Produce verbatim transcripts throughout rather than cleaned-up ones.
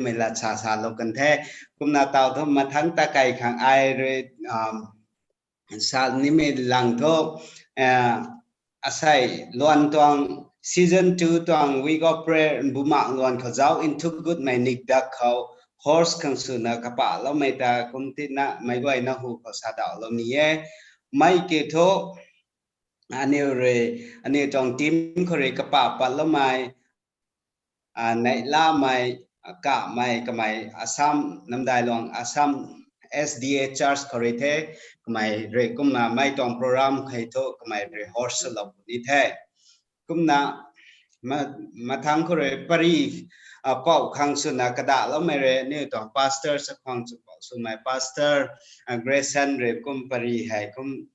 mei lat sa salou kan the. Kumna taw thu mathangc ta kai khang ai rui, um, sa nimei lang thu, uh, asei luan tuang season two tuang Week of Prayer Bumaengh luan khou zauc nthuk gutmei nikdak khou host khang swna kapahloumei ta kum tina meic guayna hu khou sadauhlou ni e. Mei ki thu, aniu rui, aniu tuang team khou rui kapah patloumei, uh, neihlamei, uh, kamei, kamei Assam, Namdailuang Assam S D A Church khou rui the, kamei rui kumna mei tuang program khei thu kamei rui host lou ni the. Kumna ma-, mathangc khou rui pary, uh, pou khang swna kadahloumei rui aniu tuang pastor chakhwang chupou swmei pastor, uh, Grayson rui kum pary hei kum,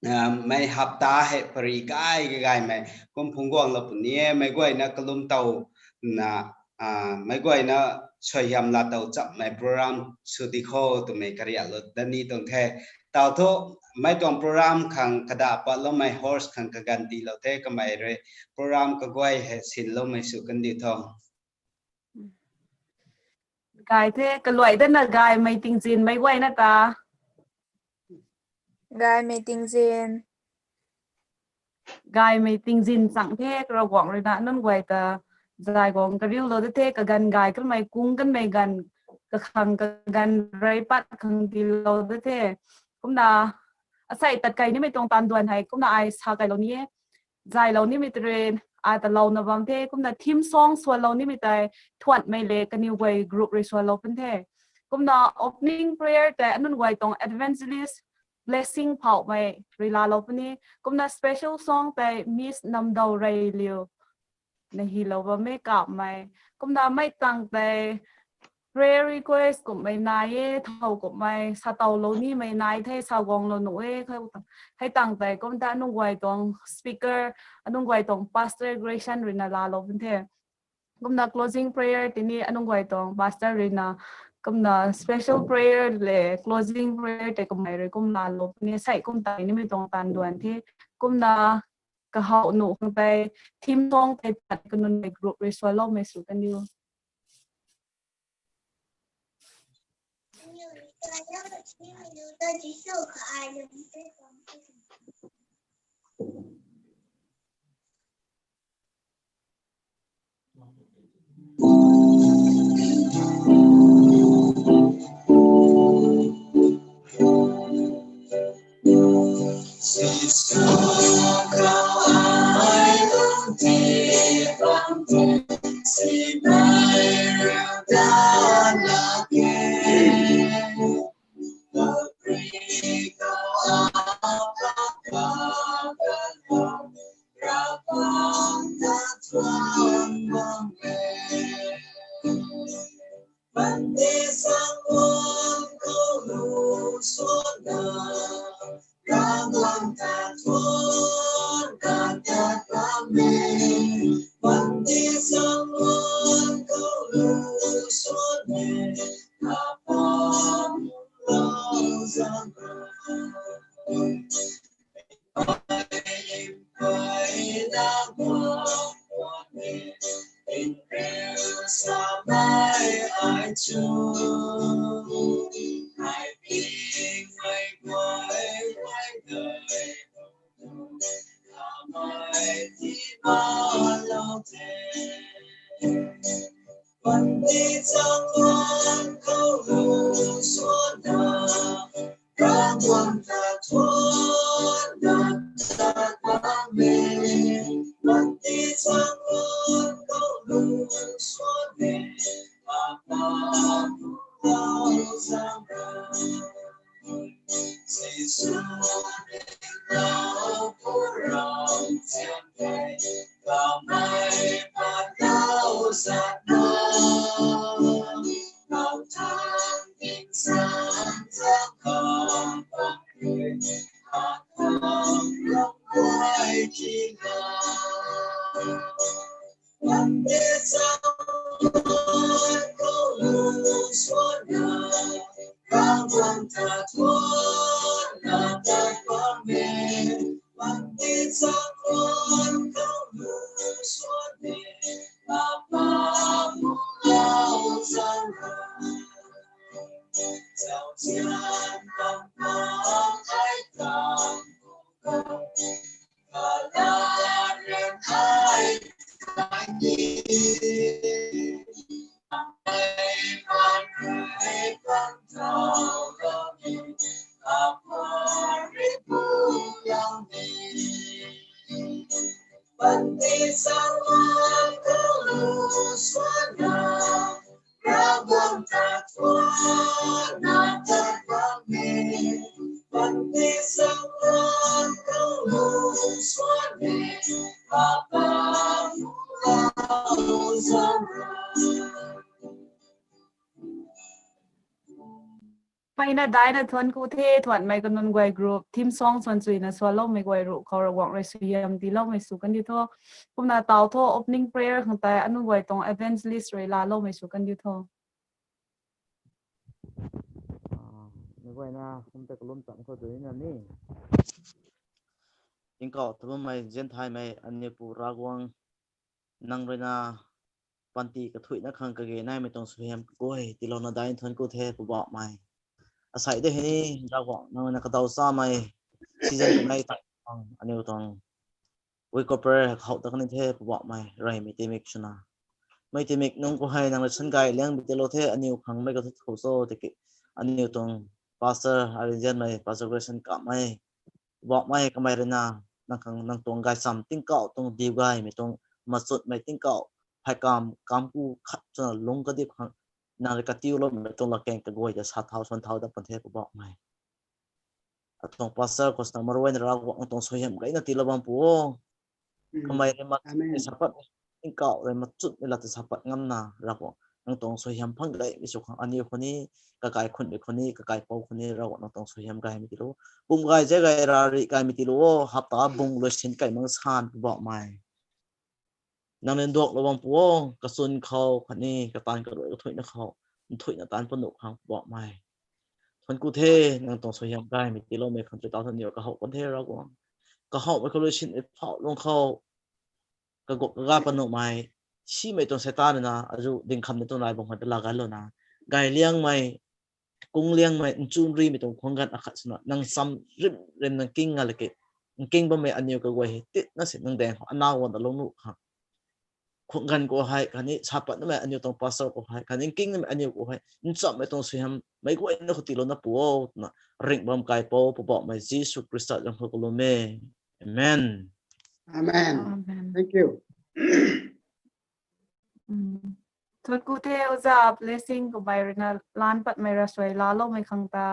uh, mei hapta hei pary gay kagaymei kum phungc guanglou puni e. Meic guayna kalum tow na, uh, meic guayna suaihiam laa tow chammei program sw di kho twmei kariaklou dat ni tuang the. Taw thu mei tuang program khang kadah patloumei host khang kaganv tiilou the, kamei rui program kaguay hei sinloumei sw kan di tho. Gay the, kaluai dana gaymei tingzin meic guayna ta. Gaymei tingzin. Gaymei tingzin chang the, Ravguangc rui na nunc guay ta zay guang kariulou da the, kaganv gay kanmei kung kanmei ganv, kakhang kaganv rey pat khang tiilou da the. Kumna asei tat kei nimei tuang taanv duan hei kumna ai sa keylou ni e. Zaylou nimei tei rui ai talouna bam the, kumna theme song swanlou nimei tei Thuanmei le kaniw guay group rui swanlou pun the. Kumna opening prayer tei anunc guay tuang evangelist Blessing Phauhmei rui laalou puni. Kumna special song tei Miss Namdou Reiliu na hylou bam e, Kamei. Kumna mei tang tei prayer request kumhmei nai e, thow kumhmei satowlou nimei nai the, sa guanglou nuh e. Hei tang tei kumta anunc guay tuang speaker, anunc guay tuang pastor Grayson rui na laalou pun the. Kumna closing prayer tini anunc guay tuang pastor rui na, kumna special prayer le closing prayer tei kamei rui kum laalou puni. Sei kum tei nimei tuang taanv duan the. Kumna kahaw nuh khang tei theme song tei pat kanunc mei group rui swanloumei sw kan diu. Mpeyna daina thuanc ku the, thuanmei kanunc guay group theme song suan chuina sualoumei guay ruc khou Ravguangc rui suaihiam tiiloumei sw kan diu tho. Kumna taw tho, opening prayer khang tei anu guay tuang evangelist rui laaloumei sw kan diu tho. Mei guayna kum tei kalum cham khou dui na ni. Tingkauh ta bammei zianthaymei aniu Pu Ravguangc, nang ruina panty kathuicna khang kage naimei tuang suaihiam kaguay tiilouna daina thuanc ku the Poubauhmei. Asei de hei ni Ravguangc nang ruina kadaw chamei season kanei tei khang aniu tuang wake up prayer khou ta kan the Poubauhmei, reymei timik swna. Mei timik nunc khou hei nang rui sangay liangmei tiilou the, aniu khang mei kathu khou cho tiki aniu tuang pastor, arizianmei pastor Grayson Kamei, Poubauhmei, kamei ruina nang khang nang tuang gaychamv tingkauh tuang diu gaymei tuang machutmei tingkauh phey kam kamku khat swna lungc kadip khang nang rui katiuloumei tuang latkaeng kaguay ta sa thau suan thau dat pan the Poubauhmei. Atuang pastor khou swna maruayna Ravguangc nang tuang suaihiam gayna tiilou bam pu o. Kamei rui mat sapat tingkauh rui machutmei lat ta sapat ngamna Ravguangc nang tuang suaihiam phang gaymei sw khang aniu khou ni, kakai khunmei khou ni, kakaipouc khou ni Ravguangc nang tuang suaihiam gaymei tiilou. Pum gay ze gay rari gaymei tiilou o, hapta bung luisin kai mang san Poubauhmei. Nang rui nduaklou bam pu o, kachwn khou khatni kataanv karuai kathuicna khou nthuihna taanc panuh khang Poubauhmei. Thuanc ku the, nang tuang suaihiam gaymei tiiloumei khang tei taw tha niw kahowh kan the Ravguangc. Kahowhmei khou luisin phauh lung khou kaguak kaga panuhmei, simei tuang Seitaan ruina azu dingkhamna tuang rai bang khou ta laa ganlouna, gay liangmei, kung liangmei, nchun rimei tuang khuang ganv akhat swna nang cham rim rim nang king nga laki, nking bammei aniu kaguay hei titna si nang daeng khou anaw guangna lungc nuh khang khuang ganv khou hei khatni sapatnamei aniu tuang pastor khou hei khatni nkingmei aniu khou hei nchammei tuang suaihiam meic guayna khou tiilouna pu o twna ringh bam kaipouc Poubauhmei Jisu Khrista zanc khou kalum e. Amen. Amen. Thank you. Thuanc ku the oza, blessing kamei ruina lan patmei ravsuai laaloumei khang ta.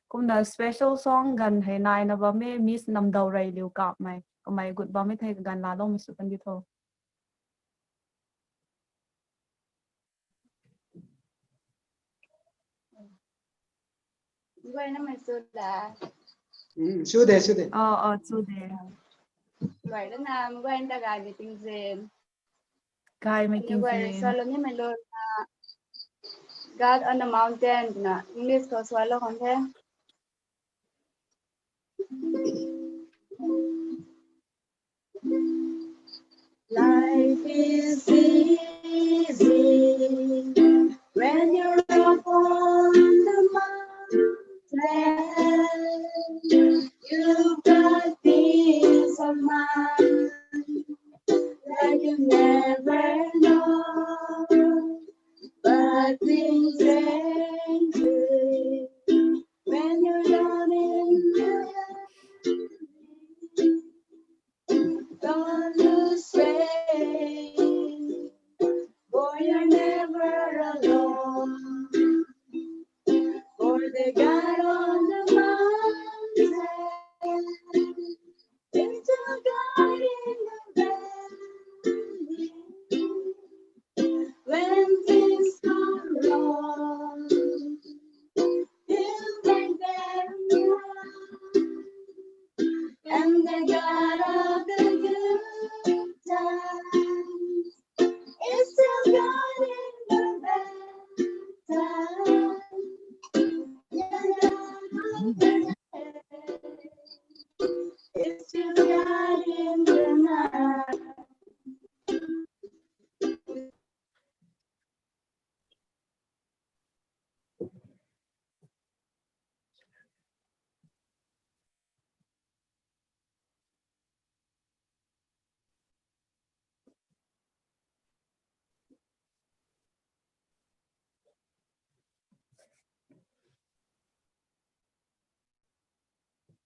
Kumna special song ganv hei naina bam e, Miss Namdawrei Liu Kapmei. Kamei gut bammei thei kaganv laaloumei sw kan diu tho. Guaynamei sw da. Sw de, sw de. Guay lana, guayna ta gaymei tingzin. Gaymei tingzin. Swalou nimei luna, God on the mountain na English khou swalou khang the. Life is easy when you're up on the mountain. You've got peace of mind that you never know. But things change when you're down in the valley. Don't lose faith, for you're never alone. For the God on the mountain is your God in the valley. When things go wrong,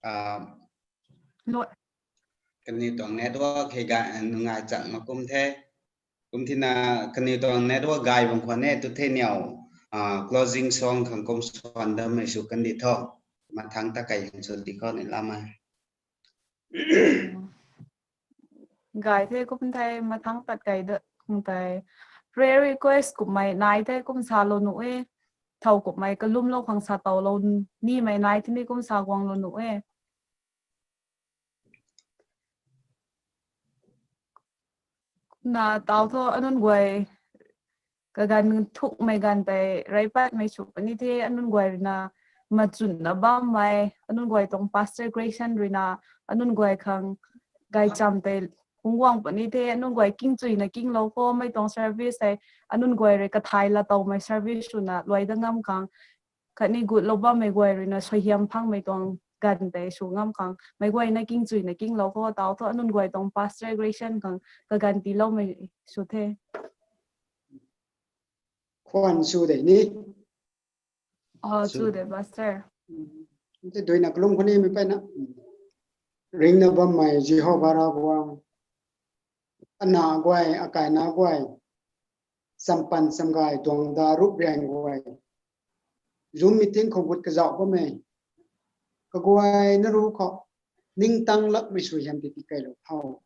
Ah, kaniw tuang network hei ga nungai chang ma kum the. Kum thina kaniw tuang network gay bam khwan e tu the niau, ah, closing song khang kum swan dam mei sw kandi tho. Mathang ta kai hang sw di khou ni lam e. Gay the kum the, mathang tat kai da kum tei. Prayer request kummei nai the kum sa lou nuh e. Thow kummei kalum lou khang sa tow lou nimei nai the ni kum sa guang lou nuh e. Na tau tho anun guay kaganv thukmei ganv tei reypatmei sw puni the, anun guay ruina machunna bammei, anun guay tuang Pastor Grayson ruina anun guay khang gaychamv tei phungc guang puni the, anun guay kingchuina kinglou khou mei tuang service hei anun guay rui kathai laa towmei service swna luai dat ngam khang khatni gutlou bammei guay ruina suaihiam phangmei tuang ganv tei sw ngam khang meic guayna kingchuina kinglou khou tau tho anun guay tuang Pastor Grayson khang kaganv tiiloumei sw the. Khwan sw de ni. Aw, sw de, Pastor. Te duina kalum khou nimei mpeyna, ringna bammei Jihova Ravguangc, ana guay, akaina guay, champan chamgay tuang da rup riang guay, Zoom meeting khou gut kazauh bammei kaguayna ru khou ningtang lakmei suaihiam tei tikeylou tho.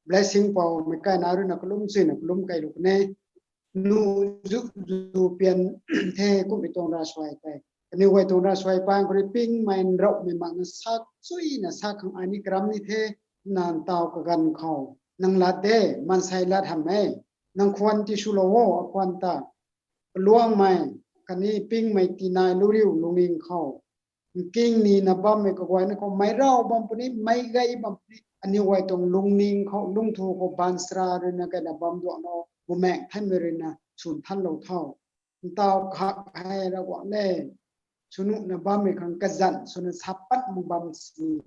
Blessing poumei kaina ruina kalum chuina kalum keylou kan e. Nu zu zu pian the kummei tuang ravsuai tei, kaniw guay tuang ravsuai pang khou rui pingmei nraumei makna sa chuina sa khang ai ni karam ni the. Nang tau kaganv khou nang lat de, maansei lat hamh e. Nang khwan ti swlou o, akhwan ta kaluangmei khatni pingmei tinai luriu lungning khou nking nina bammei kaguayna khou meic rau bam puni, meic gay bam puni, aniw guay tuang lungning khou, lungthu khou baanchara ruina kaina bam duangna, bumaeng thanmei ruina swn thanlou tho. Ntau khak hei Ravguangc le, swnuhna bammei khang kazanc swna sa pat mak bam si.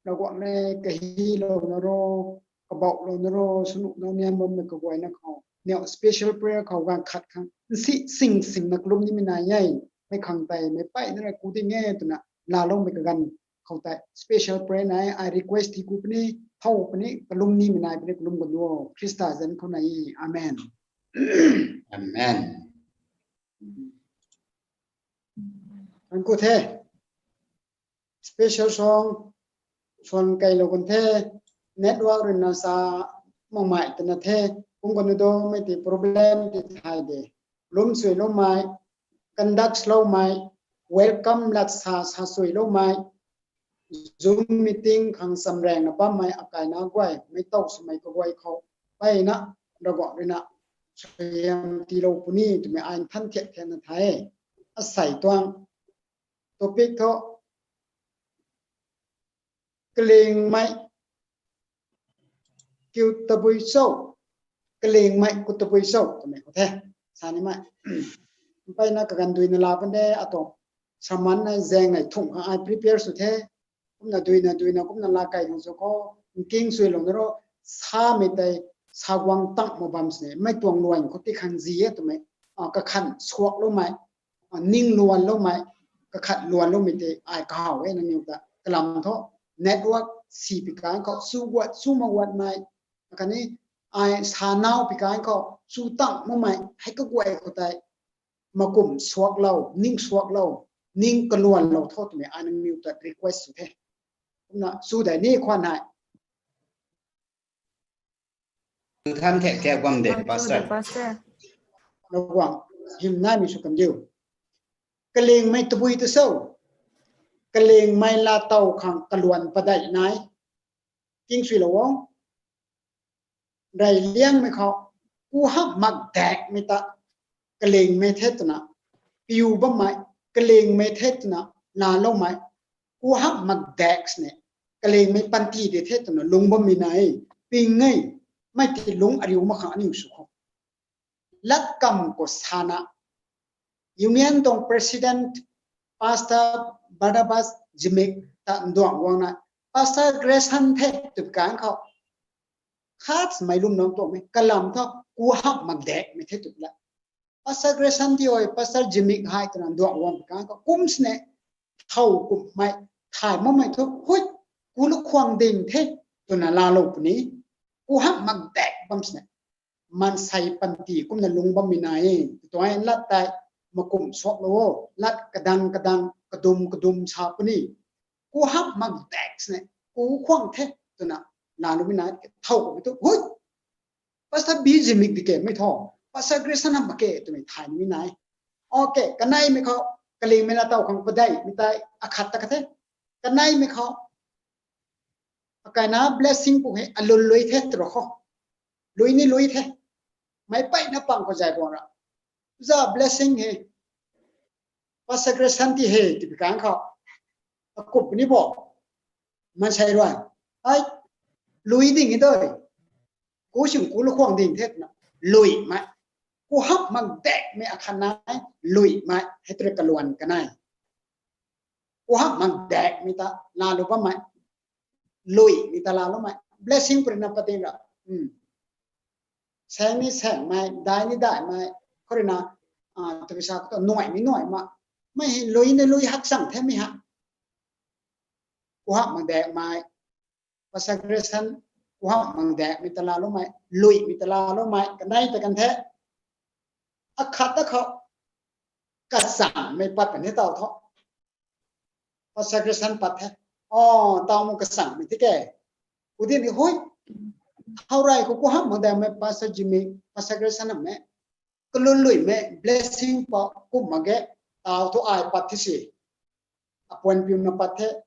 Ravguangc le, kahilouna ro, kabauhlouna ro, swnuhna niam bammei kaguayna khou niau special prayer khou ganv khat khang nsi sing singna kalum nimei nai e. Mei khang tei meic mpeyna rui ku ding e twna laaloumei kaganv khou tei special prayer nai, ai request ti ku puni, thow puni, kalum nimei nai puni, kalum kan duo. Khrista zanc khou nai e. Amen. Amen. Thank you the. Special song swan keylou kan the, network ruina sa makmei twna the, kum kan do mei ti problem ti thay de. Lum suiloumei, conduct loumei, welcome lat sa sa suiloumei, Zoom meeting khang chamraengna bammei akaina guay, meic tow swmei kaguay khou mpeyna Ravguangc ruina suaihiam tiilou puni twmei ai nthan thiak thiakna thay e. Asei tuang topic thu kalingmei kiu tabui cho, kalingmei ku tabui cho twmei khou the sa nimei. Mpeyna kaganv duina laa pan de, atuang sermon na zaeng nei thumh khang ai prepare sw the. Kumna duina duina kumna laa kei khang sw khou nking suilouna ro, samei tei sa guang tang mak bam sini, mei tuang luan khou ti khang zi e twmei, ah, kakhan suakloumei, ah, ning luanloumei, kakhat luanloumei tei ai kahaw e nangniw ta. Kalam thu network si pi kan khou su guat su ma guatmei, khatni ai sa nau pi kan khou su tang makmei hei kaguay khou tei makum suaklou, ning suaklou, ning kaluanlou tho twmei ai nangniw ta request sw the. Kumna sw dei ni khwan hei. Nthan thiak thiak bam de, Pastor. Ravguangc hym naimei sw kan diu. Kalingmei tabui ta cho, kalingmei laa tow khang kaluan padeih nai. King suilou o. Rey liangmei khou, ku hamh mak dakmei ta, kalingmei the twna piu bammei, kalingmei the twna laaloumei, ku hamh mak dak sini, kalingmei panty de the twna lung bammei nai, ping e, mei ti lung ariu mak khang aniu sw khou. Lat kam khou sana, Union tuang President Pastor Barnabas Zimik ta nduang guangna, Pastor Grayson the twpui kan khou, khat mei lwm nunc tuangmei kalam thu, ku hamh mak dakmei the twpui la. Pastor Grayson ti oi, Pastor Zimik hei twna nduang guang pui kan khou, kum sini, thow kummei, thay makmei thu, hui, ku lu khwang ding the, twna laalou puni. Ku hamh mak dak bam sini. Maansei panty kumna lung bammei nai e. Tuang lat tei makum suaklou o, lat kadang kadang, kadum kadum sa puni. Ku hamh mak dak sini, ku khwang the, twna laaloumei nai, thow kummei thu, hui, Pastor B Zimik di ke mei tho, Pastor Grayson hamh mak ke, twmei thay nimei nai. Okay, kaneimei khou, kalingmei laa tow khang padeihmei tei akhat ta ka the. Kaneimei khou, akaina Blessing pu hei alun lui the tro khou. Lui ni lui the. Mei peyna pang khou zay guang ra. Za Blessing hei, Pastor Grayson ti hei, tibi kang khou. Akup ni bo. Maansei rui, ai, lui ding e doi. Ku sing ku lu khwang ding the twna. Lui mei. Ku hamh mak dakmei akhat nai, lui mei. Hei tei kaluan kanei. Ku hamh mak dakmei ta laalou bammei. Lui mei ta laaloumei. Blessing pu rui na pating ra. Hmm. Saeng ni saengmei, dai ni daimei. Khou rui na, ah, tabui sa khou ta nuai ni nuai ma. Mei hei lui ni lui hakchang the mei ha. Ku hamh mak dakmei. Pastor Grayson, ku hamh mak dakmei ta laaloumei, lui mei ta laaloumei, kanei ta kan the. Akhat ta khou, kasangmei pat kan the taw tho. Pastor Grayson pat the. O, taw mu kasangmei ti ke. Ku di ni hui. How rui khou ku hamh mak dakmei Pastor Zimik, Pastor Grayson hamh mei. Kalun lui mei, Blessing pa kum mak ge, taw thu ai pat the si. Apuan piu na pat the.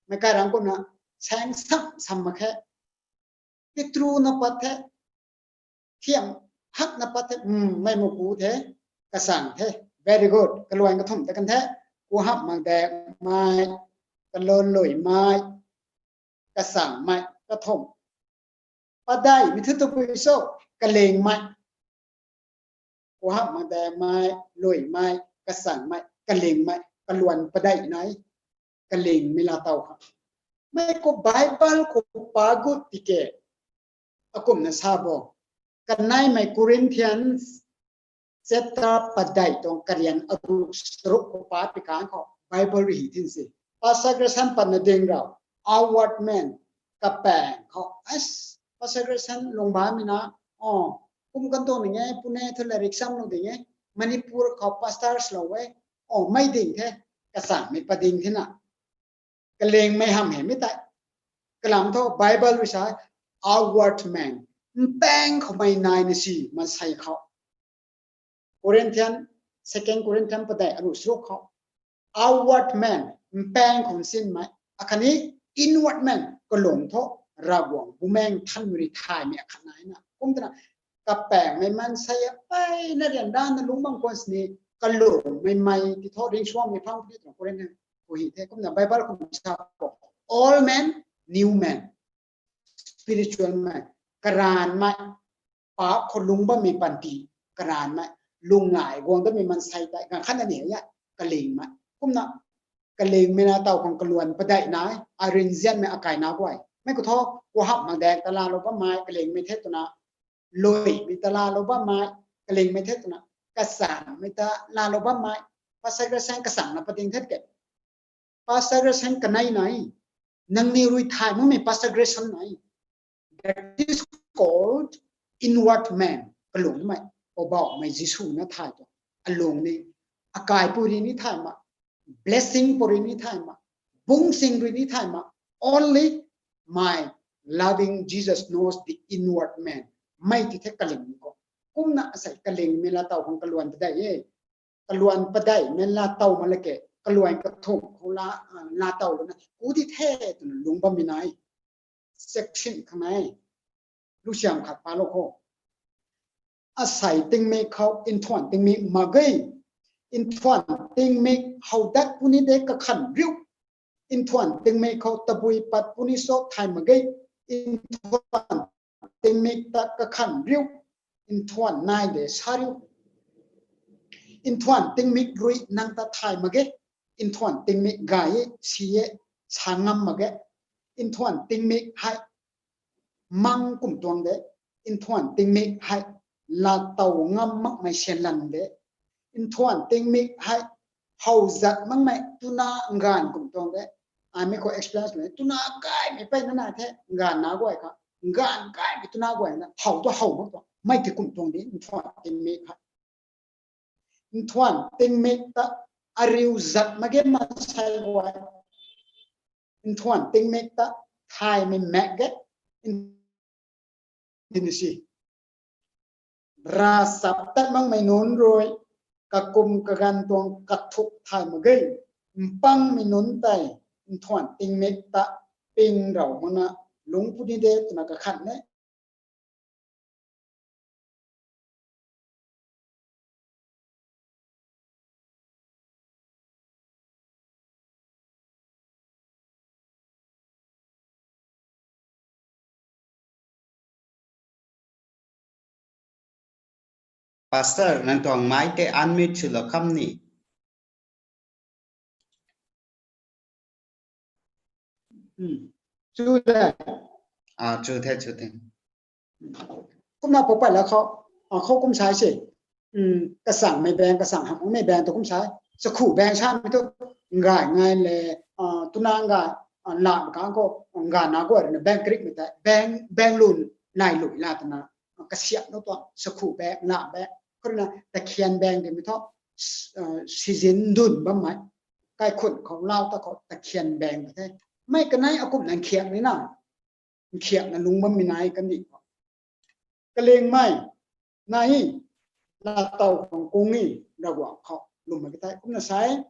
Mei kai rang kumna, saeng sam sam mak khe. Pitru na pat the. Thiam hak na pat the. Hmm, mei mu ku the. Kasang the. Very good. Kaluan kathumh ta kan the. Ku hamh mak dakmei. Kalun lui mei. Kasangmei. Kathumh. Padeihmei thu tabui cho, kalingmei. Ku hamh mak dakmei, lui mei, kasangmei, kalingmei, kaluan padeih nai, kalingmei laa tow khang. Mei khou Bible khou pa gut ti ke, akumna sa bo. Kaneimei Corinthians chapter padeih tuang karian aru saruk khou pa pi kang khou Bible rui hi thin si. Pastor Grayson patna ding rau, outward man, kapaeng khou, as, Pastor Grayson lung bammei na, o, kum kan tuang ni nge, pune thu lairik samlou ding e, Manipur khou pastors lou e, o, mei ding the, kasangmei pa ding the na. Kalingmei hamh hei mei tei. Kalam thu Bible rui sa, outward man, mpaeng khou mei nai na si, maansei khou. Corinthian, Second Corinthian padeih aru saruk khou. Outward man, mpaeng khou nsinmei. Akhatni inward man, kalung thu, Ravguangc Bumaengh Nthanmei rui thaymei akhat nai na. Kum twna, kapaengmei maansei apeyna ryanrana lungc bam khwan sini, kalungmei mei ti thu ringcsuangmei phang puni twna Corinthian khou hi the. Kumna Bible khou sa, all man, new man, spiritual man, karanvmei, paap khou lungc bammei panty, karanvmei, lunghlaic guang datmei maansei tei ganv khatna ni ya, kalingmei. Kumna, kalingmei laa tow khang kaluan padeih nai, ai rui nzianmei akai na guay. Mei khou thu, ku hamh mak dak ta laalou bammei, kalingmei the twna, lui mei ta laalou bammei, kalingmei the twna, kasangmei ta laalou bammei, Pastor Grayson kasang na pating the ke. Pastor Grayson kanei nai, nangniw rui thay makmei Pastor Grayson nai. That is called inward man. Kalungmei, Poubauhmei Jisu na thay tu. Alung ni, akai pu rui ni thay ma, Blessing pu rui ni thay ma, Bungsing rui ni thay ma, only my loving Jesus knows the inward man. Mei ti the kaling ni khou. Kumna asei kalingmei laa tow khang kaluan padeih e. Kaluan padeihmei laa tow ma la ke, kaluan kathumh khou laa, ah, laa tow lana, ku di the twna lungc bammei nai. Section khang nai. Lusiam khat palou khou. Asei tingmik khou nthuan tingmik mak ge. Nthuan tingmik how dat puni de kakhan riu. Nthuan tingmik khou tabui pat puni cho thay mak ge. Nthuan tingmik ta kakhan riu. Nthuan nai de sa riu. Nthuan tingmik rui nang ta thay mak ge. Nthuan tingmik gay e, si e, sa ngam mak ge. Nthuan tingmik hei mang kum tuang de. Nthuan tingmik hei laa tow ngam makmei sian lan de. Nthuan tingmik hei How zat makmei tuna nganv kum tuang de. Ai mi khou explain le, tuna gaymei pey na nai the, nganv na guay kha. Nganv gaymei tuna guay na, how tu how mak tuang. Mei ti kum tuang di, nthuan tingmik kha. Nthuan tingmik ta ariu zat mak ge ma sai guay. Nthuan tingmik ta thaymei mak ge. Dini si. Ravchaptat makmei nunc rui, kakum kaganv tuang kathuk thay mak ge. Mpangmei nunc tei, nthuan tingmik ta ping rau mana lungc puni de twna kakhat ne. Pastor, nang tuang mic tei unmute sw lou kham ni. Hmm. Chu le. Ah, chu the, chu the. Kumna pou pay la khou, ah, khou kum sai se. Hmm, kasangmei bang, kasang hamhmei bang tu kum sai. Sakhu bang samei tu ngai ngai le, ah, tuna ngai, ah, lam kang khou ngai na guay rui na bang krik mei tei, bang, bang lun nai lui la twna, ah, kasiap nu tuang, sakhu bang, lam bang. Khou rui na takhian bang de mei thu, s-, ah, season dun bammei. Kaikhun khou lau ta khou takhian bang ta the. Mei kanei akum nang khiak ni na. Khiakna lungc bammei nai kandih khou. Kalingmei nai, laatow khang kung e, Ravguangc khou lwmmei ka tei. Kumna sai,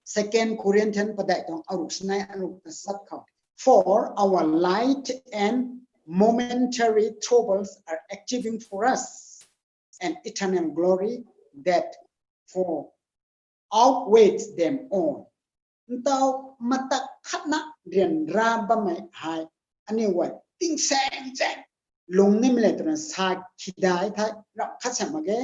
Second Corinthians padeih tuang aruk sinei aruk na sat khou. For our light and momentary troubles are achieving for us an eternal glory that for outweighs them all. Ntaw matak khatna ryanra bammei hei aniu guay tingsaeng zaeng lung nimei le twna sa khidai thei ram khat sa mak ge.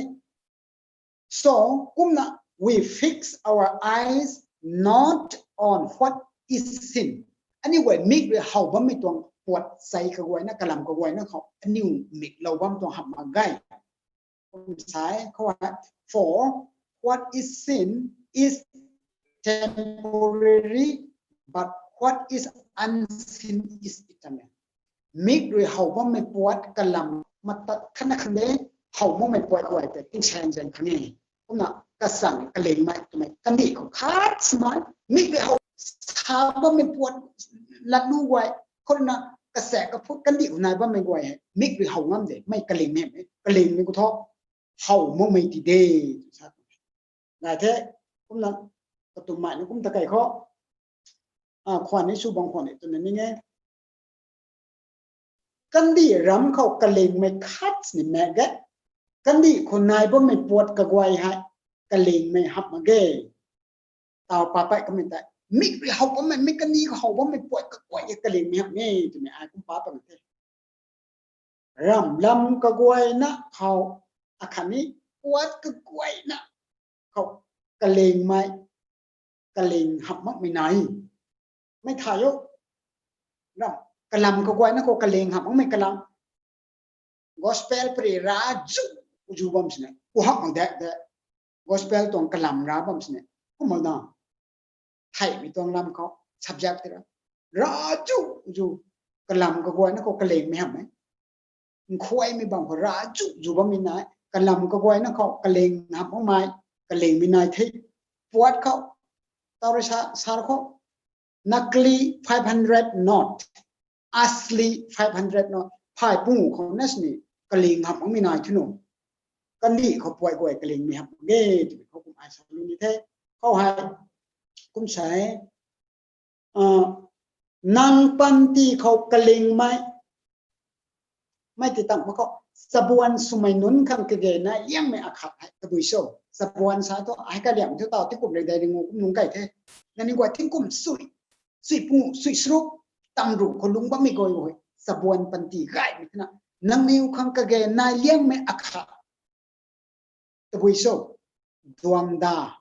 So, kumna we fix our eyes not on what is seen. Aniu guay mik rui how bammei tuang puat sei kaguayna, kalam kaguayna khou aniu mik lou bam tuang hamh mak ge. Kum sai khou hei, for what is seen is temporary, but what is unseen is eternal. Mik rui how bammei puat kalam matat khatna khang de, how makmei puat guay tei tingsaeng zaeng khang e. Kumna kasang kalingmei twmei kandih khou khat swmei, mik rui how sa bammei puat lat nu guay, khou rui na kasaek kaphut kandih khou nai bammei guay hei mik rui how ngam de, mei kalingmei, kalingmei khou thu how makmei ti de, sa. Nai the, kumna, katumei na kum ta kei khou, ah, khwan ni sw bang khwan ni twna ning e. Kandih ram khou kalingmei khat ni mak ge. Kandih khou nai bammei puat kaguay hei kalingmei hamh mak ge. Taw pa pei kamei tei, mik rui how bammei, mik kandih khou how bammei puat kaguay e kalingmei hamh e twmei ai kum pa pang the. Ram lam kaguayna khou, akhatni puat kaguayna khou kalingmei, kaling hamh makmei nai. Mei thay o. Ram, kalam kaguayna khou kaling hamh makmei kalam. Gospel pari ra zu, zu bam sini. Ku hamh mak de, de. Gospel tuang kalam ra bam sini. Kum mak na. Theihmei tuang lam khou, subject tei ra. Ra zu, zu. Kalam kaguayna khou kalingmei hamh e. Nkhuaymei bam khou ra zu, zu bammei nai. Kalam kaguayna khou kaling hamh makmei, kalingmei nai the. Puat khou, taw rui sa, sa khou. Nakli five hundred note, asli five hundred note. Phay pung khou na sini kaling hamh makmei nai thu nu. Kandih khou puat guay kalingmei hamh ge, twmei khou kum ai sa lu ni the. Khou hei, kum sai, ah, nang panty khou kalingmei, mei ti tang mak khou, chabuan swmei nunc khang kage nai liangmei akhat hei tabui cho. Chabuan sa thu, ai kaliang thu taw tingkum rei dei ringu kum nung kai the. Nangniw guay tingkum sui, sui pungu, sui sruk, tam ru khou lung bammei guay hei. Chabuan panty gaymei thena. Nangniw khang kage nai liangmei akhat tabui cho. Duangda.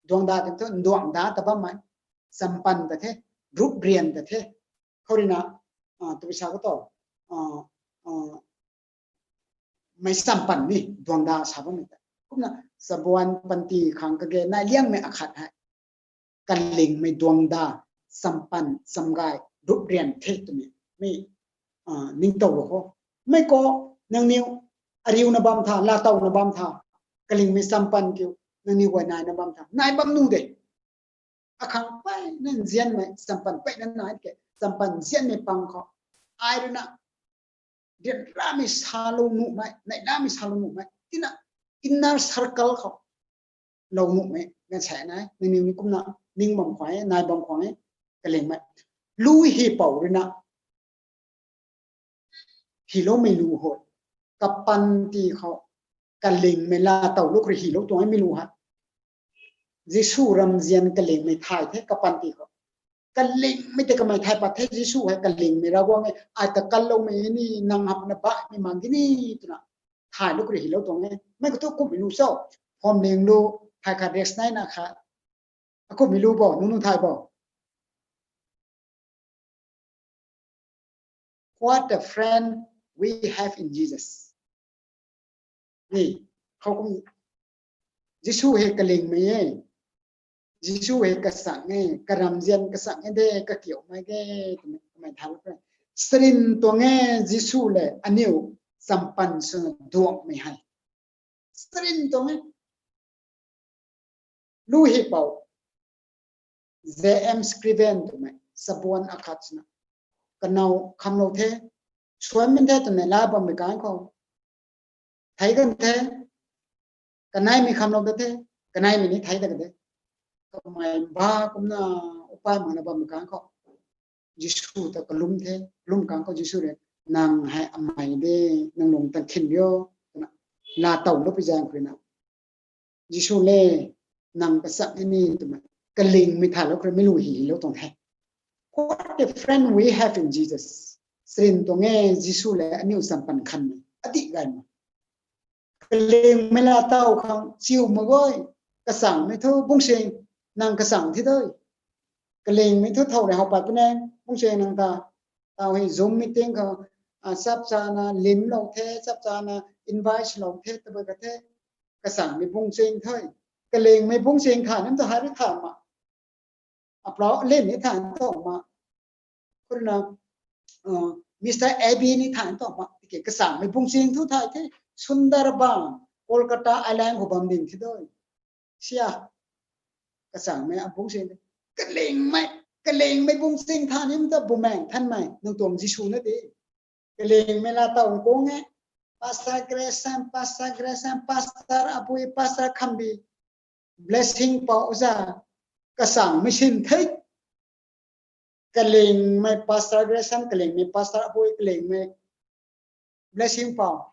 Duangda tei thu, duangda ta bammei. Champan ta the, rup rian ta the. Khou rui na, ah, tabui sa khou taw, ah, ah, mei champan ni, duangda sa bammei ta. kumna chabuan panty khang kage nai liangmei akhat hei kalingmei duangda, champan, chamgay, rup rian the twmei mi ningtow lo kho. Mei khou nangniw ariuna bam tha, latowna bam tha, kalingmei champan kiu nangniw guay naina bam tha, nai bam nu de. Akhang peyna nzianmei champan peyna nai ke, champan nzianmei pang khou ai ruina dianramei salou nuhmei, neilamei salou nuhmei tina inner circle khou lou nuhmei ganv sa nai, nangniw ni kumna ning bam khwan e, nai bam khwan e, kalingmei. Lu hi pou ruina hyloumei lu hoi, kapanty khou kalingmei latow lou khou rui hylou tuang e mi lu hei. Jisu ramzian kalingmei thay the kapanty khou. Kalingmei tei kamei thay pat the Jisu hei kalingmei Ravguangc e, ai ta kalloumei ni nang hapna baihmei mak ge ni twna thay lou khou rui hylou tuang e. Mei khou thu kumhmei lu cho, phwamling lu, thay khat rest naina khat. Akumhmei lu bo, nunu thay bo. What a friend we have in Jesus. Ni, khou kum, Jisu hei kalingmei e, Jisu hei kasang e, karamzian kasang e de, kakiumei ge, twmei, twmei than e. Sarin tuang e Jisu le aniu champan swna duangmei hei. Sarin tuang e. Lu hi pou, J M Scriven twmei chabuan akhat swna, kanow khamlou the, suanmin the twna la bammei kan khou thei kan the, kaneimei khamlou ta the, kaneimei ni thei ta ka de. Kamei ba kumna upai makna bammei kan khou Jisu ta kalum the, kalum kan khou Jisu rui, nang hei amei de, nang lung tang khin rio, twna latowlou pi zaeng khou ruina, Jisu le, nang kasang e ni twmei kalingmei thaylou khou rui mi lu hi hylou tuang the. What a friend we have in Jesus. Sarin tuang e Jisu le aniu champan khanmei adih gaymei. Kalingmei latow khang chiu mak goi, kasangmei thu bungsing, nang kasang thi doi. Kalingmei thu thow rui how pat puni, bungsing nang ta, taw hei Zoom meeting khou, chapchana limlou the, chapchana invite lou the, tabui ka the, kasangmei bungsing the. Kalingmei bungsing tha nim ta hei rui tha ma. Aplau len ni than tuang ma. Kumna, Mister A B ni than tuang ma. Tiki kasangmei bungsing thu thay the, Sundarban, Kolkata island khou bam ding thi doi. Sia, kasangmei abungsing, kalingmei, kalingmei bungsing tha nim ta Bumaengh Nthanmei, nang tuang Jisu na de. Kalingmei latow kung e, Pastor Grayson, Pastor Grayson, Pastor Abui, Pastor Khambi, Blessing Pou za, kasangmei sin the. Kalingmei Pastor Grayson, kalingmei Pastor Abui, kalingmei Blessing Pou.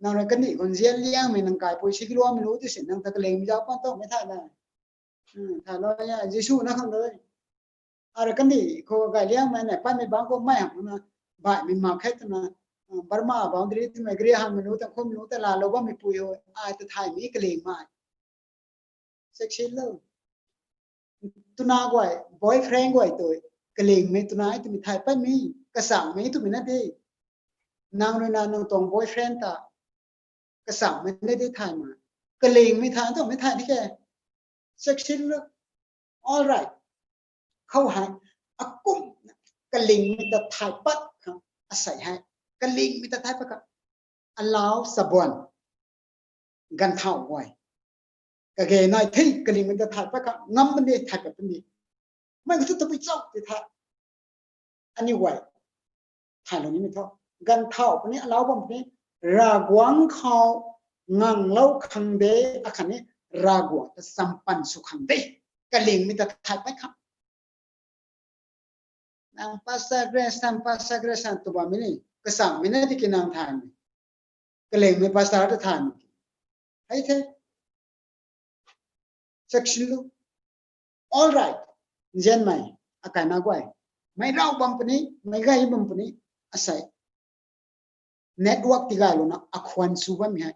Nang rui kandih khou nzian liangmei nang kaipui si kiluamei lu ti sin nang ta kalingmei zauc pan towmei thay na. Thaylou e, Jisu na khang doi. Arui kandih khou gay liangmei na panmei bangc khou mei hamh na baihmei mak khe twna, Burma boundary twmei gari hangmei lu ta khum lu ta laalou bammei pui hei, ai ta thaymei kalingmei. Section lo. Twna guay, boyfriend guay tu, kalingmei twna twmei thay patmei, kasangmei twmei na de. Nang ruina nang tuang boyfriend ta kasangmei na de thay ma. Kalingmei thay twmei thay di ke. Section lo. All right. Khou hei, akum, kalingmei ta thay pat khang, asei hei, kalingmei ta thay pat khang, alau chabuan, ganvthau guay, kage nai the, kalingmei ta thay pat khang ngam puni, thay pat puni. Mei khou thu tabui chau ti thay. Aniu guay thaylou nimei thu, ganvthau puni, alau bam puni, Ravguangc khou nganglou khang de, akhatni Ravguangc ta champan sw khang de, kalingmei ta thay pat khang. Nang Pastor Grayson, Pastor Grayson tw bammei ni, kasangmei na tiki nang thaymei, kalingmei pastor ta thaymei. Hei the. Section lu. All right. Nzianmei, akaina guay, meic rau bam puni, meic gay bam puni, asei network tigaylouna akhwan sw bammei hei,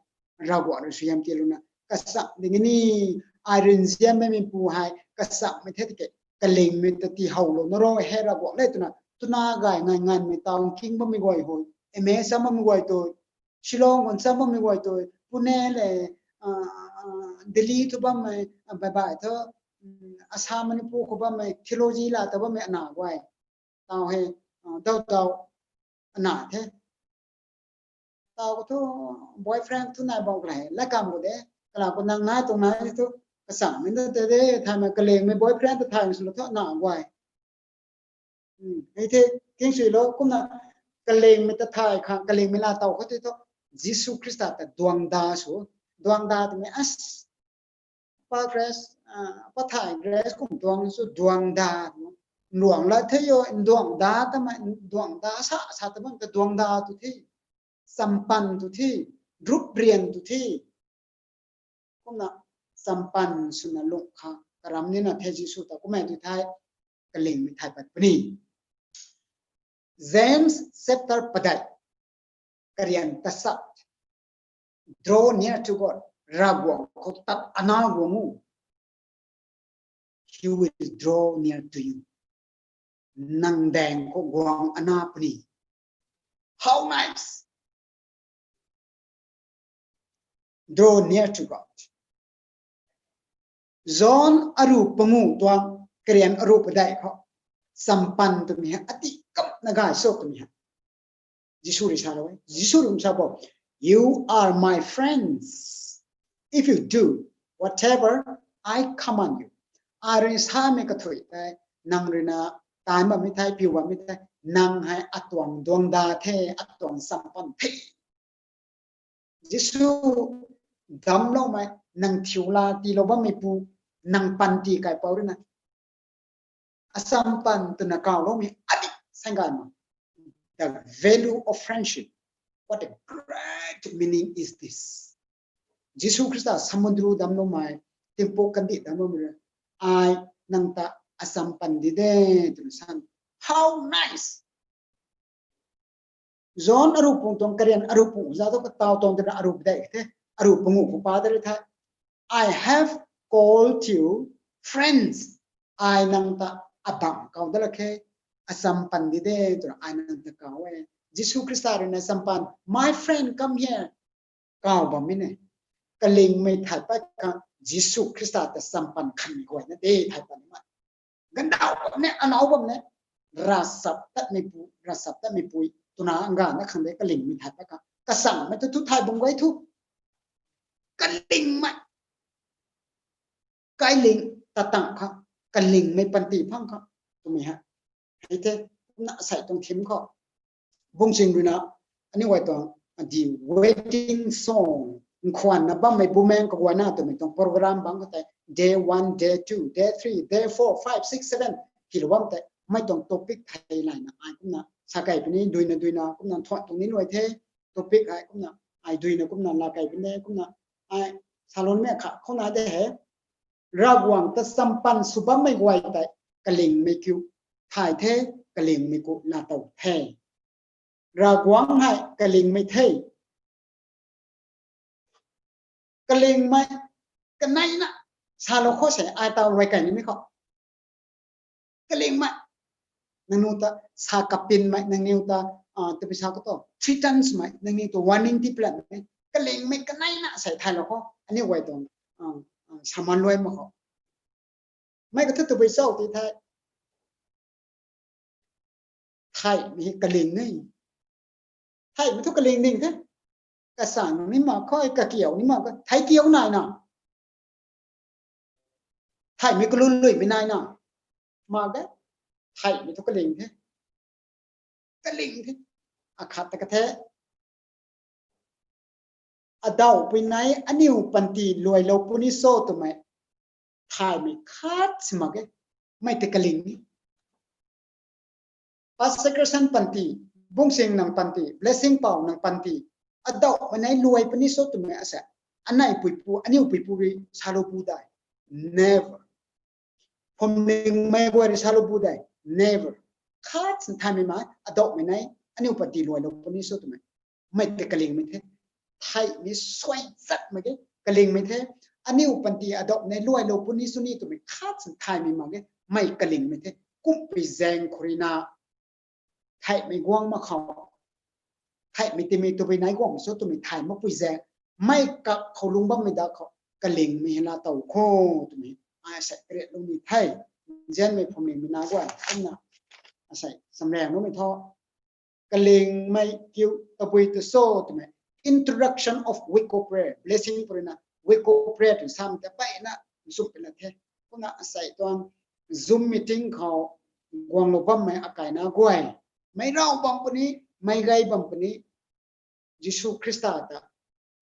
Ravguangc rui suaihiam tiilouna, kacham ding ni, ai rui nzianmei meipu hei kachamhmei the tiki, kalingmei ta tiihowlouna ro he Ravguangc le twna, twna gay ngai nganvmei town king bammei guay hoi, M A cham bammei guay tu, Shillong khou cham bammei guay tu, Pune le, uh, uh, Delhi thu bammei, uh, bai bai thu, um, Assam, Manipur khou bammei, theology la ta bammei ana guay. Tau hei, uh, dau dau ana the. Tau khou thu boyfriend thu nai bam kala hei, la kam khou de, kala khou nang nai tuang nai thu, kasang min ta te de, thaymei kalingmei boyfriend ta thay sw lou thu ana guay. Hmm, hei the, king sui lou, kumna kalingmei ta thay khang, kalingmei la tau khou the thu, Jisu Khrista ta duang da sw, duang da twmei as, pa Grace, ah, pa thay Grace kum tuang sw duang da, duang la the yo, duang da ta ma, duang da sa, sa ta bam ta duang da tu the, sampan tu the, drup rian tu the. Kumna sampan swna lung kha, karam nina the Jisu ta, kummei tu thei, kalingmei thay pat puni. James chapter padeih, karian tasat. Draw near to God. Ravguangc khou tat ana guang u. He will draw near to you. Nang daeng khou guang ana puni. How nice. Draw near to God. John aru pangu tuang, karian aru padeih khou, sampan twmei hei ati kamna gay sw twmei hei Jisu rui sa lou e. Jisu rui sa bo, "You are my friends if you do whatever I command you." Ai rui samei kathui tei, nang rui na taanc bammei thei, piu bammei thei, nang hei atuang duang da the, atuang sampan the. Jisu damcloumei, nang thiu la tiilou bammeipu, nang panty kaipouc rui na, asampan twna kawloumei adi saenggaymei. The value of friendship. What a great meaning is this? Jisu Khrista samudru damcloumei, tingpuk kandih damcloumei rui, ai nang ta asampan di de, twna san. How nice! John aru pung tuang karian aru pung za tu kataw tuang twna aru padeih the, aru pangu khou pa de rui the. I have called you friends. Ai nang ta abang kaw dat la khe, asampan di de, twna ai nang ta kaw e. Jisu Khrista rui na sampan, my friend, come here. Kaw bammei ne. Kalingmei thay pat khang Jisu Khrista ta sampan khanmei guayna de thay pat ma. Gandau bam ne, anau bam ne, ravchap tatmeipu, ravchap tatmeipui twna nganvna khang de kalingmei thay pat khang. Kasangmei tu thu thay bam guay thu. Kalingmei. Kailing tatang khang, kalingmei panty phang khang, twmei hei. Hei the, kumna asei tuang thim khou. Bungching rui na, aniu guay tuang, the wedding song, nkhwanna bammei bumaeng kaguayna twmei tuang program bang khou tei, day one, day two, day three, day four, five, six, seven, kilou bam tei, mei tuang topic thei layna, ai kumna, sa kei puni, duina duina, kumna thuan tuang ni luai the, topic hei kumna, ai duina kumna la kei puni, kumna, ai salonmei kha, khouna de he, Ravguangc ta sampan sw bammei guay tei, kalingmei kiu thay the, kalingmei ku laa tow the. Ravguangc hei kalingmei the. Kalingmei kaneina salou khou se ai taw luai kei nimei khou. Kalingmei. Nangniw ta sa kapinmei, nangniw ta, ah, tabui sa khou tu, threatensmei, nangniw ta warning tiiplatmei. Kalingmei kaneina sei thaylou khou, aniu guay tuang, ah, ah, saman luai mak khou. Mei kathu tabui chau ti the. Thaymei kaling e. Thaymei thu kaling ding the. Kasang ni mak khou, kakiu ni mak khou, thay kiu naina. Thaymei kaluluimei naina. Mak ge. Thaymei thu kaling the. Kaling the. Akhat ta kathe. Adauhpui nai aniu panty luailou puni cho twmei. Thaymei khat si mak ge. Mei tei kaling ni. Pastor Christian panty, Bungsing nang panty, Blessing Pau nang panty, adauhmei nai luai puni cho twmei asa, anei puipu, aniu puipu rui salou pu dai. Never. Phwamlingmei guay rui salou pu dai. Never. Khat si thaymei mei, adauhmei nai, aniu panty luailou puni cho twmei. Mei tei kalingmei the. Thaymei suai chatmei ge, kalingmei the. Aniu panty adauhmei nai luailou puni cho ni twmei khat si thaymei mak ge, mei kalingmei the. Kumpui zaeng khou rui na, thaymei guang mak khou. Thaymei timei tabui nai guang cho twmei thay makpui zaeng. mei kak khou lung bammei da khou kalingmei hei la tow kho twmei ai asei kariat lungmei the. Nzianmei phwamling mei na guay kumna asei samrang lungmei tho. Kalingmei kiu tabui tu so twmei introduction of week of prayer, blessing purina week of prayer tw sam ta peyna nchumh peyna the. Kumna asei tuang Zoom meeting khou guanglou bammei akaina guay, mei rau bam puni, mei gay bam puni, Jisu Khrista ta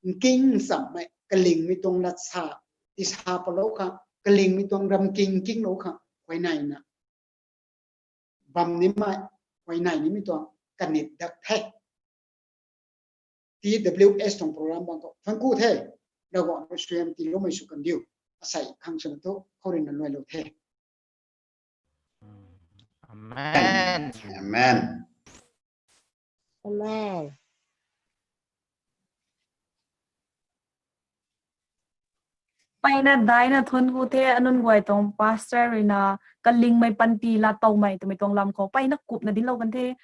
nking nchammei kalingmei tuang lat sa tisa palou khang, kalingmei tuang ramking nkinglou khang huayneina bam nimei, huayney nimei tuang kanit dak the. T W S tuang program bang khou thank you the. Ravguangc rui suaihiam tiiloumei sw kandiu. Asei khang swna thu khou ruina luailou the. Amen. Amen. Amen. Peyna daina thuanc ku the, anunc guay tuang pastor ruina kalingmei panty lat towmei twmei tuang lam khou peyna kupna dinclou kan the.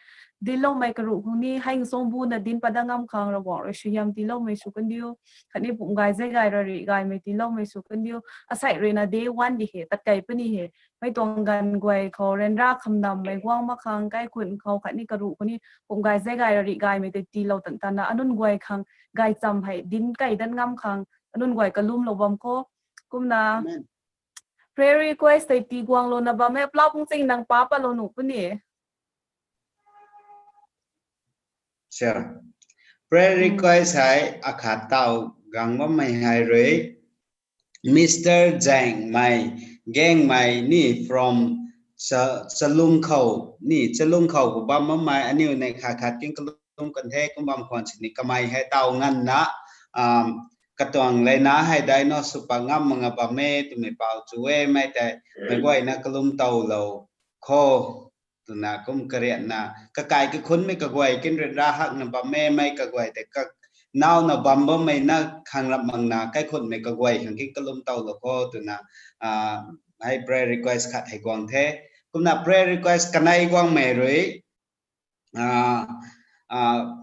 Dincloumei karuh khou ni hei nchung buna dinc pat dat ngam khang Ravguangc rui suaihiam tiiloumei sw kandiu. Khatni pum gay zay gay rarih gaymei tiiloumei sw kandiu. Asei ruina day one di he, tat kei puni he. Mei tuang ganv guay khou ryanra khamnammei guang mak khang kaikhunc khou khatni karuh khou ni pum gay zay gay rarih gaymei tei tiilou tan tanna anunc guay khang gaycham hei dinc kei dat ngam khang anunc guay kalumlou bam kho. Kumna prayer request tei tii guanglouna bammei plau pungching nang pa patlou nuh puni. Prayer request hei akhat taw gang bammei hei rui Mister Zangmei, Gangmei ni from Chalung khou ni, Chalung khou khou bam bammei aniu nei khat khat king kalum kan the. Kum bam khwan sini kamei hei taw nganvna katuang leina hei dai no sw pat ngam mak nga bam e twmei pau chu e. Mei tei meic guayna kalum towlou kho twna kum kariatna kakai kakhunmei kaguay kin ryanra hakna bam e. Mei kaguay tei kanauna bam bammei na khang rap makna kaikhunmei kaguay khang kin kalum towlou kho twna hei prayer request khat hei guang the. Kumna prayer request kanei guangmei rui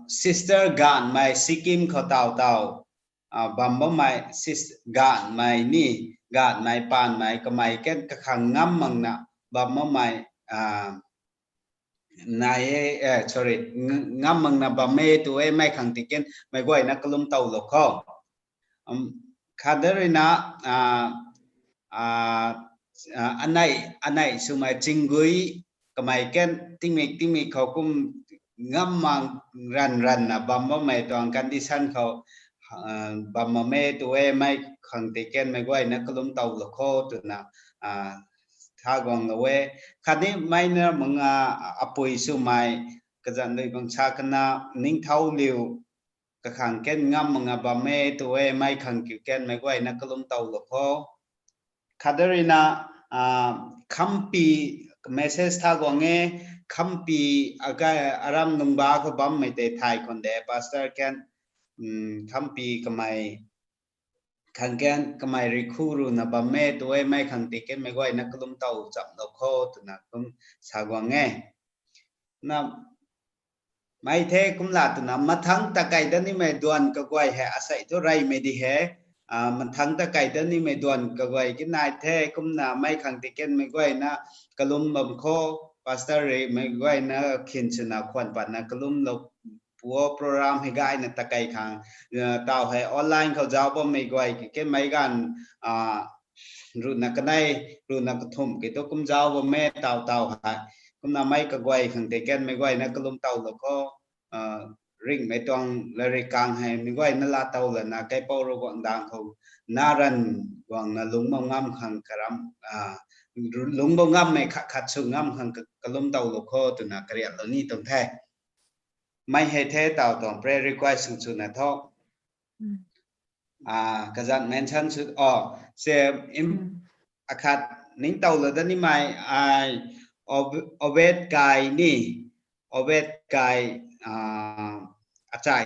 sister Ganmei Sikkim khou taw taw bam bammei, Ganmei ni, Ganmei Panmei kamei ken kakhang ngam makna bam bammei nai e, sorry, ngam makna bam e tu e. Mei khang tei ken meic guayna kalum towlou kho. Khatda ruina anei, anei swmei Chinggui kamei ken tingmik tingmik khou kum ngam mak ranv ranvna bam bammei tuang condition khou bam bam e tu e. Mei khang tei ken meic guayna kalum towlou kho twna tha guanglou e. Khatni mei na manga apui swmei kazanc lui bangsa kana Ningthouliu kakhang ken ngam makna bam e tu e. Mei khang kiu ken meic guayna kalum towlou kho. Khatda ruina Khampi message tha guang e. Khampi aram nungba khou bammei tei thay khwan de pastor ken. Khampi kamei khang ken kamei rikhu runa bam e tu e. Mei khang tei ken meic guayna kalum tow chamlou kho twna kum sa guang e. Na mei the kumla twna mathangc ta kei dat nimei duan kaguay hei asei thu reymei di he. Mathangc ta kei dat nimei duan kaguay ki nai the. Kumna mei khang tei ken meic guayna kalum bam kho. Pastor rui meic guayna khin swna khwan patna kalumlou pu o. Program hei gayna ta kei khang taw hei online khou zauc bammei guay ki ken meic ganv runa kanei, runa kathumh ki tu kum zauc bam e taw taw hei. Kumna mei kaguay khang tei ken meic guayna kalum towlou kho. Ringhmei tuang lairik kang hei meic guayna laa tow lana kaipouc Ravguangc daeng khou na ranv guangna lungc bam ngam khang karam, lungc bam ngammei khat khat sw ngam khang kalum towlou kho twna kariatlou ni tuang the. Mei hei the taw tuang prayer request sw swna tho. Kazanc mention sw o, se akhat ningtowlou dat nimei ai Obed kai ni, Obed kai achai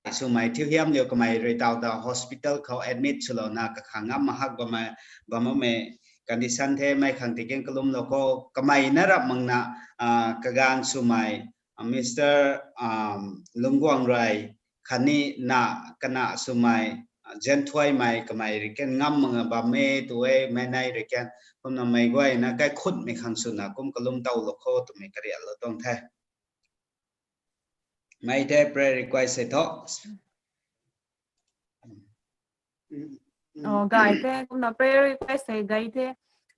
swmei thiu hiamliu kamei rui taw taw hospital khou admit swlouna kakhang ngam mahak bam bammei condition the. Mei khang tei ken kalumlou kho. Kamei na rap makna kaganv swmei Mister Lungcguang rui khatni na kana swmei, ah, zenthuaimei kamei rui kan ngam mak bam e tu e, mei nei rui kan kumna mei guayna kaikhunmei khang swna kum kalum tow lou kho twmei kariak lou tuang the. Mei the prayer request hei thu. Oh, gay the, kumna prayer request hei gay the.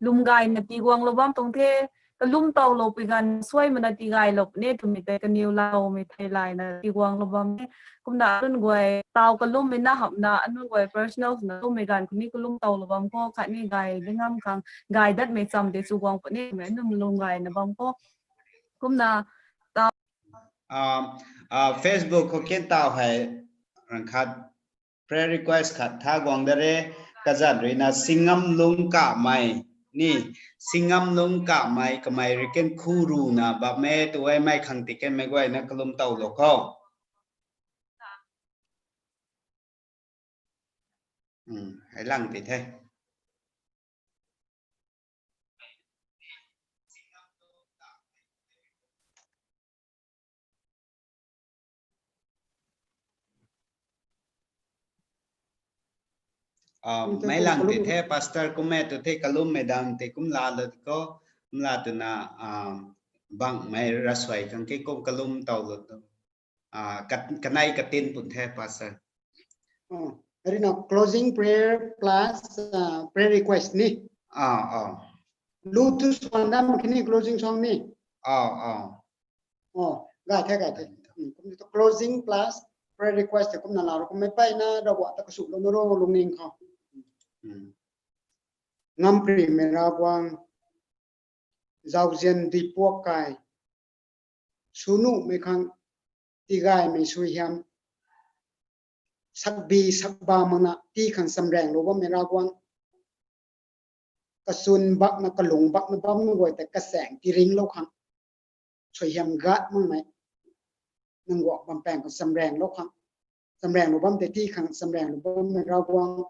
Lum gayna tiguang lou bam tuang the. Kalum tow lou pui ganv suai mana tigay lou ne twmei tei kaniw laumei thei layna tiguang lou bam e. Kumna anun guay taw kalummei na hamhna anun guay personal swna lummei ganv khou ni kalum tow lou bam kho, khatni gay de ngam khang gay datmei cham tei chuguang puni twmei anun lum gayna bam kho. Kumna Ah, ah, Facebook khou ken taw hei rang khat prayer request khat tha guang da re, kazat ruina Singam Lung Kamei ni, Singam Lung Kamei kamei rui kan khu runa bam e tu e, mei khang ti kan mei guayna kalum tow lou kho. Hmm, hei lang ti the. Ah, mei lang ti the, pastor, kum e tu the, kalummei dang ti kum la lou kho, kum la twna, ah, bangmei rasuai khang ke kum kalum tow lou tu. Ah, kat-, kanei katin pun the, pastor. Oh, arina closing prayer plus, ah, prayer request ni. Ah, ah. Lu tu swan dam kini closing song ni. Ah, ah. Oh, gay the, gay the. Hmm, kum tu closing plus prayer request te kumna la ro, kummei peyna Ravguangc ta kasu lou na ro lungning khou. Hmm. Ngamparymei Ravguangc, zauzian dui puak kai, sw nuhmei khang tigaymei suaihiam, sakbi sakba makna ti khang chamraeng lou bammei Ravguangc, kachun bakna kalung bakna bammei guay ta kachaeng tiringlou khang, suaihiam gat makmei, nang guang bampaeng khou chamraeng lou khang, chamraeng lou bam tei ti khang chamraeng lou bammei Ravguangc,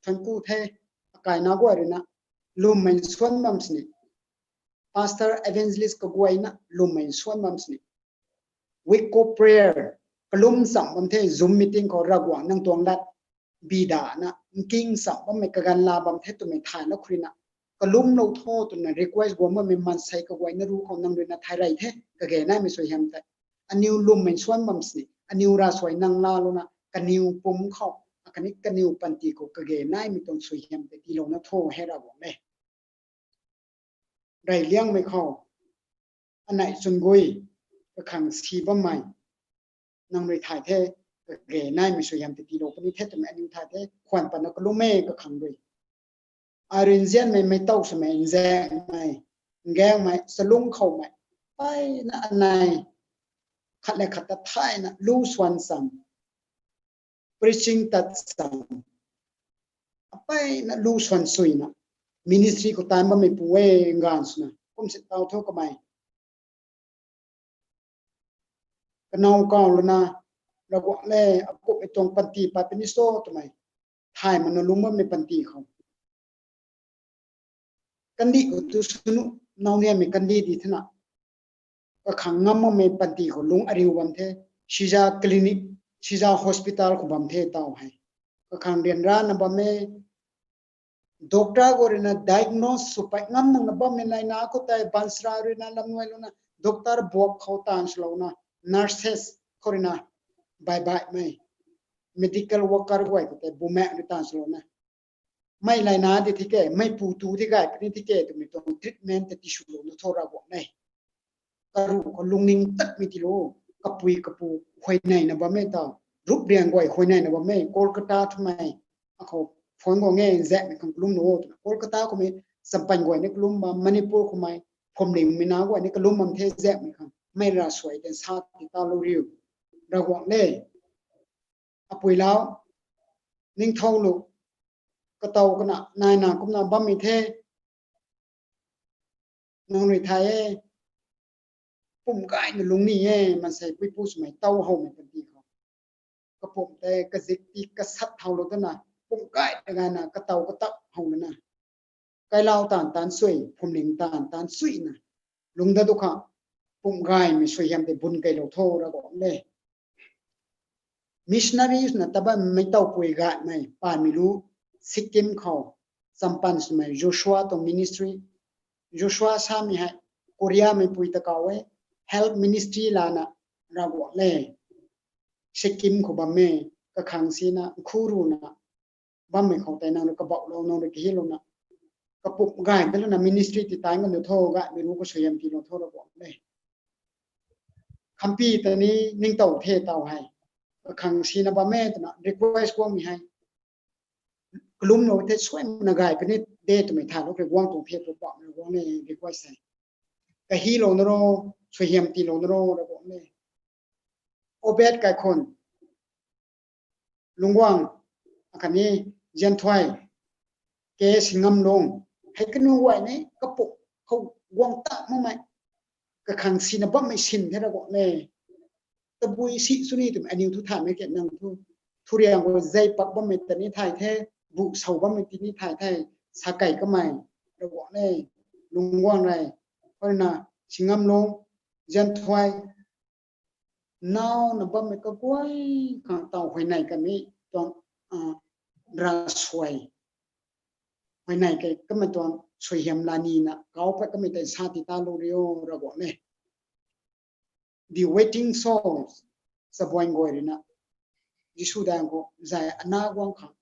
thank you the. Akaina guay ruina lwmmei nsuan bam sini, pastor, evangelist kaguayna lwmmei nsuan bam sini, week of prayer kalum cham bam the, Zoom meeting khou Ravguangc nang tuang lat bidana nking cham bammei kaganv la bam the twmei thayna khou ruina kalumlou tho twna request guang bammei maansei kaguayna ru khou nang ruina thay rey the, kage naimei suaihiam tei. Aniw lwmmei nsuan bam sini, aniw ravsuai nang lalouna kaniw pumc khou, akhatni kaniw panty khou kage naimei tuang suaihiam tei tiilouna tho he Ravguangc le. Reyliangmei khou anei chwn gui kakhang si bammei nang rui thay the, kage naimei suaihiam tei tiilou puni the twmei aniw thay the, khwan patna kalum e kakhang rui. Ai rui nzianmei, mei tow swmei, nzaengmei, ngaengmei, chalung khoumei, peyna anei khat le khat ta thayna lu swan cham, preaching tat cham, peyna lu swan suina ministry khou taanv bammei pu e nganv swna kum si taw thu kamei kanow kaw lana, Ravguangc le, akumhmei tuang panty pat puni cho twmei thay mana lung bammei panty khou, kandih khou tu sw nuh, nau niamei kandih di thena, kakhang ngam makmei panty khou lung ariu bam the. Siza clinic, Siza hospital khou bam the taw hei, kakhang ryanrana bam e. Doctor khou ruina diagnose sw pat ngam makna bammei laina khou tei baanchara ruina lamnuai louna doctor buak khou taanv swlouna, nurses khou ruina baibaihmei, medical worker guay khou tei bumaengc rui taanv swlouna, mei laina di thi ke, mei pu tu thi gay puni thi ke twmei tuang treatment ta tiswlouna tho Ravguangc e. Karuh khou lungning tatmei tiilou, kapui kapu huayneina bammei taw, rup riang guay huayneina bammei, Kolkata thumei, akhou phone guang e, nzaengmei khang kalum lou twna, Kolkata khoumei champan guay ni kalum bam, Manipur khoumei phwamlingmei na guay ni kalum bam the nzaengmei khang, mei ravsuai tei sa ti talou riu, Ravguangc le. Apui lau, ningthou lu, katow kana naina kumna bammei the, nang rui thay e, pumc gayna lungni e, maansei puipu swmei tow howmei panty khou, kapumc tei kazik ti kasat how lou tana, pumc gay ta gayna katow katap how lana, kailau taanv taanv sui, phwamling taanv taanv suina lung dat tu kha, pumc gaymei suaihiam tei bun keylou tho Ravguangc le. missionaries na ta bammei tawpui gaymei pamei lu Sikkim khou champan swmei Joshua tuang ministry, Joshua samei hei Korea meipui ta kaw e, health ministry lana Ravguangc le, Sikkim khou bammei kakhang sina khuruna bammei khou tei nang rui kabauhlou, nang rui kahilouna kapumc gay talouna ministry ti tan kan tho, gaymei lu khou suaihiam tiilou tho Ravguangc le. Khampi ta ni ningtow the taw hei kakhang sina bam e twna request guangmei hei kalumlou the, suaimna gay puni de twmei thaylou khe guang tuang the pu pamei Ravguangc le, request hei kahilouna ro, suaihiam tiilouna ro Ravguangc le. Obed Kaikhun, Lungguang, akhatni Zianthuai, K Singamlung, hei kanu guay ni kapumc khou guang ta makmei kakhang sina bammei sin the Ravguangc le. Tabui si sw ni twmei aniw thu thaymei ke nang thu, thuriang khou zei pak bammei ta ni thay the, bu sow bammei ti ni thay the, sa kei kamei Ravguangc le, Lungguang rei, kharna Singamlung, Zianthuai, nauna bammei kaguay khang taw huayney kamei tuang, ah, ravsuai, huayney kei kamei tuang suaihiam lanina kau pat kamei tei sa ti talou rio Ravguangc le. The Waiting Souls, chabuan guay ruina Jisu daeng khou zay ana guang khang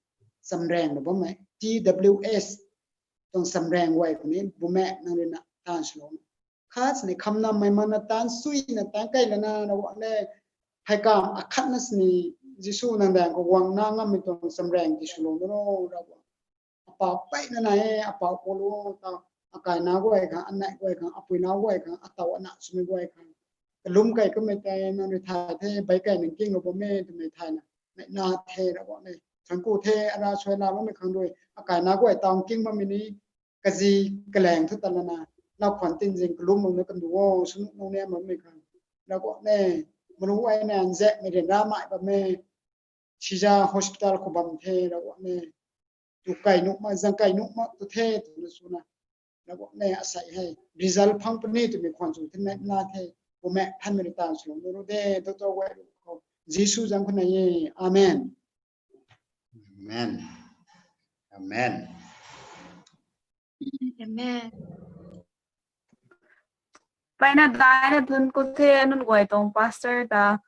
chamraeng na bammei T W S tuang chamraeng guay khou ni bumaeng nang ruina taanv swlou khat sini khamnammei mana taanv suina taanv kei lana Ravguangc le. Hei kam akhatna sini Jisu nang daeng khou guangna ngammei tuang chamraeng ti swlou na ro Ravguangc. Apau peyna nai e, apau polo ta, akaina guay khang, anei guay khang, apuina guay khang, ataw ana swmei guay khang kalum kei kamei tei nang rui thay the, beic kei nang kinglou bam e twmei thayna neihla the Ravguangc le. Thank you the, ara suai la bammei khang rui akaina guay taw king bammei ni kazi kalaeng thu ta lana, lau khwan tinzing kalumlouna kandu o, swnuh nung ne bammei khang Ravguangc le. Manu guayna nzaekmei ryanramei bam e, Shija Hospital khou bam the Ravguangc le. Tu kei nuh mak, zang kei nuh mak tu the twna swna Ravguangc le, asei hei result phang puni twmei khwan chu the, neihla the. Bumaeng thanmei rui taanv swlou na ro de, doctor guay rui khou Jisu zaeng khou nai e. Amen. Amen. Amen. Amen. Peyna daina thun ku the nunc guay tuang pastor ta,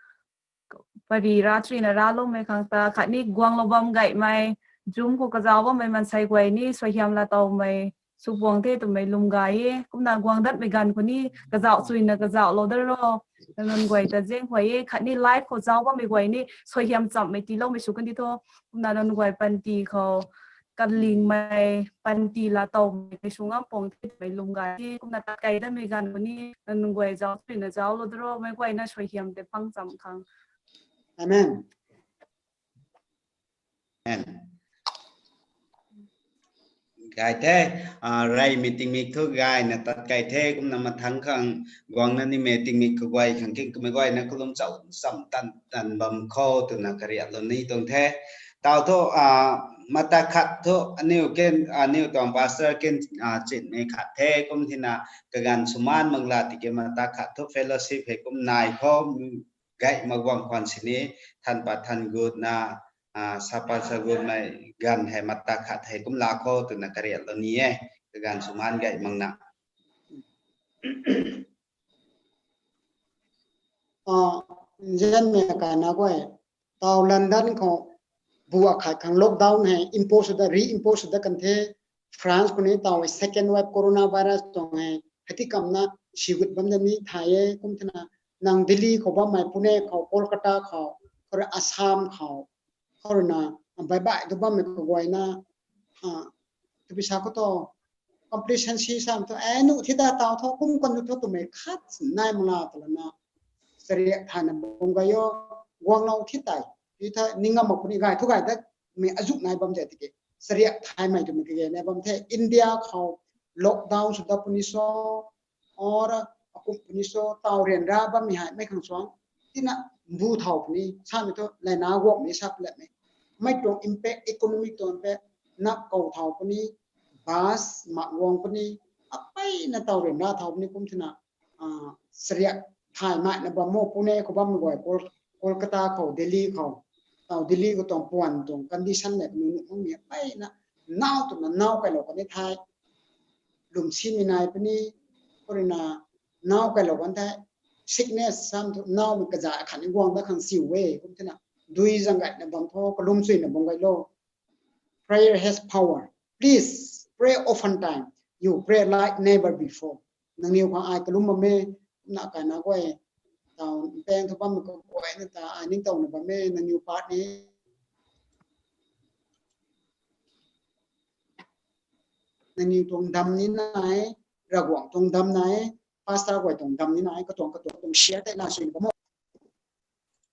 pari ra chuina raloumei khang ta, khatni guanglou bam gaymei, Zoom khou kazauh bammei mansei guay ni suaihiam laa towmei swpuang the twmei lwm gay e. Kumna guang datmei ganv khou ni kazauh chuina kazauhlou dat ro, nunc guay ta zaeng huay e. Khatni live khou zauc bammei guay ni suaihiam chammei tiiloumei sw kan di tho. Kumna nunc guay panty khou kalingmei, panty laa towmei tei sw ngam puang the twmei lwm gay e. Kumna tat kei datmei ganv khou ni nunc guay zauc chuina zauclou dat ro, meic guayna suaihiam tei phang cham khang. Amen. Amen. Gay the, ah, reymei tingmik thu gayna tat kei the, kumna mathangc khang guangna nimei tingmik kaguay khang king kamei guayna kalum chau cham tan tan bam kho twna kariatlou ni tuang the. Taw thu, ah, mata khat thu aniu ken, aniu tuang pastor ken, ah, chinmei khat the, kum thina kaganv swmaan mak la tiki mata khat thu fellowship hei kum nai kho, gay mak guang khwan sini, than pat than gutna, ah, sa pat sa gutmei ganv hei mata khat hei kum la kho twna kariatlou ni e, kaganv swmaan gay makna. Ah, nzianmei akaina guay, taw London khou bu akhat khang lockdown hei impose da, re-impose da kan the. France khou ni taw hei second wave coronavirus tuang hei hei ti kamna sigut bam da ni thay e. Kum thina nang Delhi khou bammei, Pune khou, Kolkata khou, khou rui Assam khou, khou ruina, ah, bye bye tu bammei kaguayna, ah, tabui sa khou tu complacency sam thu, eh, nuh thi ta taw thu, kum kan thu twmei khat nai mak la ta lana, chariak thayna bam gay o, guanglou thi tei, thi tha ning ngam mak puni gay thu gay datmei azuh nai bam de tiki, chariak thaymei twmei kage nai bam the. India khou lockdown sw dat puni so, or akum puni so, taw ryanra bammei hei mei khang suang tina bu thau puni, samei thu layna guangmei sa palatmei, mei tuang impact, economic tuang impact, nak kou thau puni, bus mak guang puni, apeyna taw ryanra thau puni. Kum thina, ah, chariak thay maina bam o, Pune khou bammei guay, Kol-, Kolkata khou, Delhi khou, Tau Delhi khou tuang puan tuang condition le kanu nuh makmei peyna, nau twna nau kailou kan the. Lwm simei nai puni, khou ruina nau kailou kan the. Sickness sam thu nau mei kaza khat ni guang dat khang siu e, kum thena. Dui zang gayna bam tho, kalum suina bam gay lo. Prayer has power. Please pray often time. You pray like never before. Nangniw khang ai kalum bam e, na kaina guay. Tau pang thu bam ka guay na ta ai ningtowna bam e, nangniw part ni. Nangniw tuang dam ni nai, Ravguangc tuang dam nai, pastor guay tuang dam ni nai, katuang katuang tuang share tei na sui bam o.